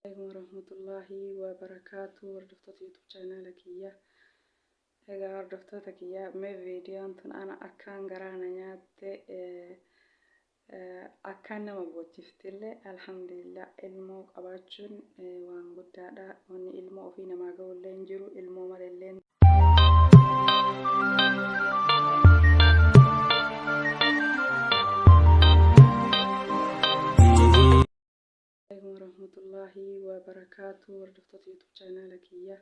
Alaikum warahmatullahi wabarakaatu, hordoftoota YouTube chaanaala kiyya. Egaa hordoftoota kiyya, mee viidiyoon tun ana akkaan garaa na nyaatte, akkaan nama bochiftillee. Alhamdulillah, ilmoo qabaachuun waan guddaadha. Wanni ilmoo ofii namaa ga'ullee hin jiru, ilmoo malellee. Alaikum warahmatullahi wabarakaatu, hordoftoota YouTube chaanaala kiyya.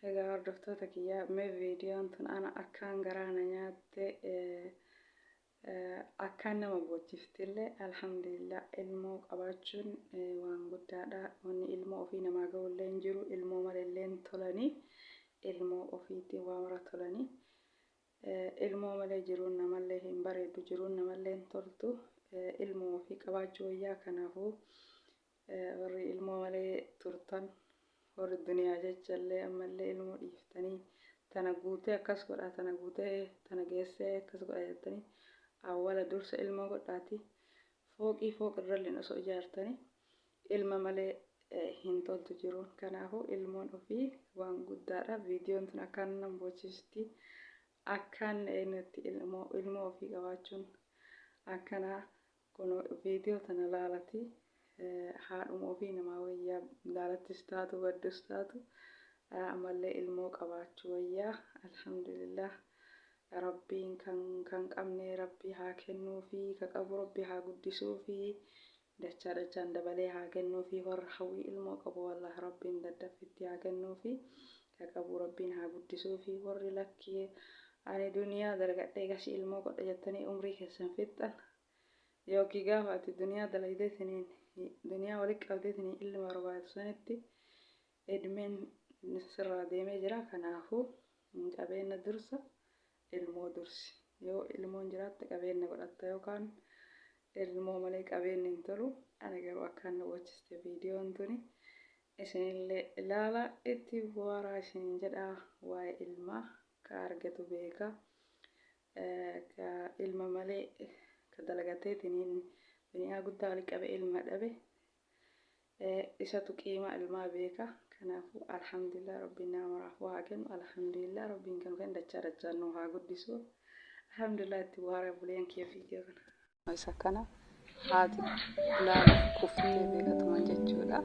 Egaa hordoftoota kiyya, mee viidiyoon tun ana akkaan garaa na nyaatte, akkaan nama bochiftillee. Alhamdulillah, ilmoo qabaachuun waan guddaadha. Wanni ilmoo ofii namaa ga'ullee hin jiru, ilmoo malellee hin tolanii, ilmoo ofiitiin waa mara tolanii. Ilmoo malee jiruun namallee hin bareeddu, jiruun namallee hin toltu. Ilmoo ofii qabaachuu wayyaa. Kanaafuu warri ilmoo malee turtan, warri duniyaa jechallee ammallee ilmoo dhiiftanii tana guutee akkas godha, tana guutee tana geessee akkas godha jettanii, awwala dursa ilmoo godhaati. Fooqii fooq irralleen osoo ijaartanii ilma malee hin toltu jiruun. Kanaafuu ilmoon ofii waan guddaadha. Viidiyoon tun akkaan nama bochiisti, akkaan nutti ilmoo ofii qabaachuun akkanaa. Kun viidiyoo tana laalati, haadhuma ofii namaa wayyaa, laalattis taatu baddus taatu ammallee ilmoo qabaachuu wayyaa. Alhamdulillah, Rabbiin kan qabne Rabbi haa kennuufi, ka qabu Rabbi haa guddisuufi, dachaa dachaan dabalee haa kennuufi. Warra hawwii ilmoo qabu wallahi Rabbiin daddaffitti haa kennuufi, ka qabu Rabbiin haa guddisuufi. Warri lakkii ani duniyaa dalagadhee gasii ilmoo godha jettanii umrii keessan fixxan, yookiin gaafa ati duniyaa dalaydeetiniin duniyaa walitti qabdeetiniin ilma barbaadu sanitti edmeen sirraa deemee jira. Kanaafuu qabeenya dursa, ilmoo dursi. Yoo ilmoon jiraatte qabeenya godhatta, yookaan ilmoo malee qabeenyi hin tolu. Ani garuu akkaan na bochiste viidiyoon tuni. Isinillee ilaala, itti bu'aaraa isinin jedha. Waa'ee ilmaa ka argatu beeka. Ka ilma malee ka dalagateetiniin duniyaa guddaa walitti qabe ilma dhabe, isatu qiimaa ilmaa beeka. Kanaafuu alhamdulillah, Rabbiin nama maraafuu haa kennu. Alhamdulillah, Rabbiin kan kennu dachaa dachaan nu haa guddisu. Alhamdulillah, itti bu'aara buleen kiyya viidiyoo kana. Isa kana haati ilaaluuf kuftee beekatuman jechuudha.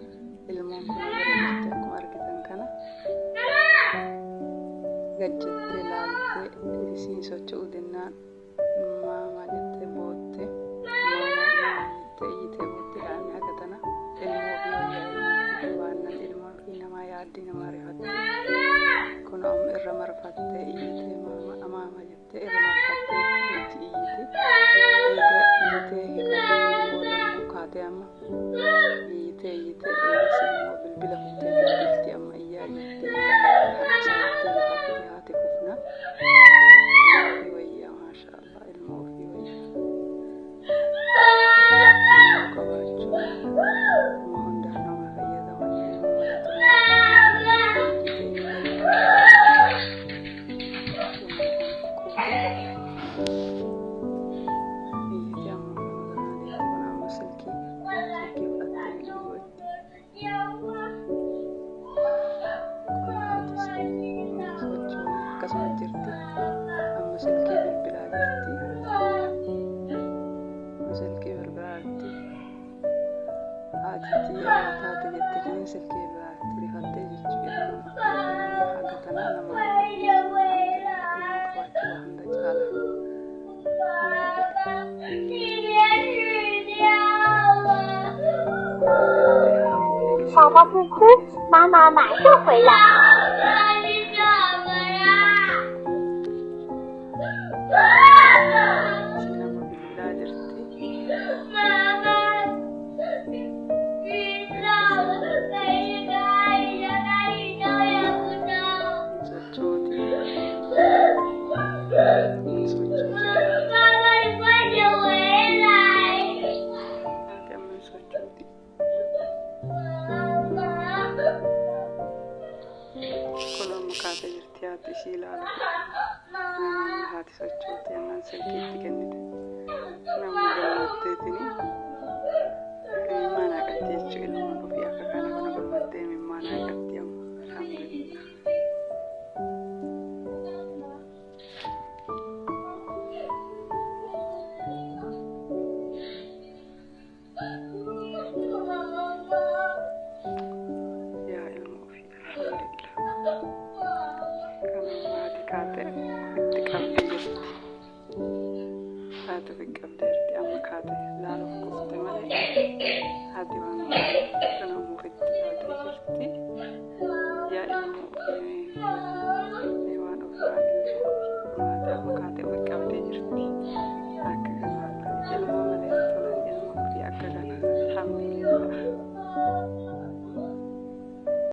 Ilmoon kun bira jirti, akkuma argitan kana gad jettee laaltee isiin socho'uu dinnaan maamaa jettee bootte, maamaa maamaa jettee iyyitee bootte. Daa'imni haga tana ilmoo ofii wayyaa, ilmoo ofii qabaannan ilmoon ofii namaa yaaddii, namaa rifatte. Kun amma irra marfattee iyyitee, maama maama jettee irra marfattee itti iyyite. Eega iyyitee hiikattee booda immoo kaatee amma iyyitee iyyitee, eegas immoo bilbila fuutee bilbilti. Amma iyyaa jirti, harka isaatti rifattee haati kufna. Ilmoo ofii wayyaa, maasha Allah, ilmoo ofii wayyaa. Ilmoo qabaachuun kuma hundaaf nama fayyada. Wanni ilmoo malee turan iyyitee iyyitee. Iyyitee amma nama garanaa deemte. Kun amma silkii fudhattee bilbiluu itti. Kun haatis sochoonee akkasuma jirti. Amma silkii bilbilaa jirti. Amma silkii bilbilaa jirti. Haati tiyya waa taate jetteetiniin silkii bilbilaa jirti, rifattee jechuudha. Ilmoo haga tanaa nama rifachiisa. Alhamdulillah, ilmoo qabaachuu waa hunda caala. 宝宝不哭，妈妈马上回来。 Isiin amma bilbilaa jirti. Hin sochooti. Hin sochooti. Haati amma hin sochooti. Kun Ati waan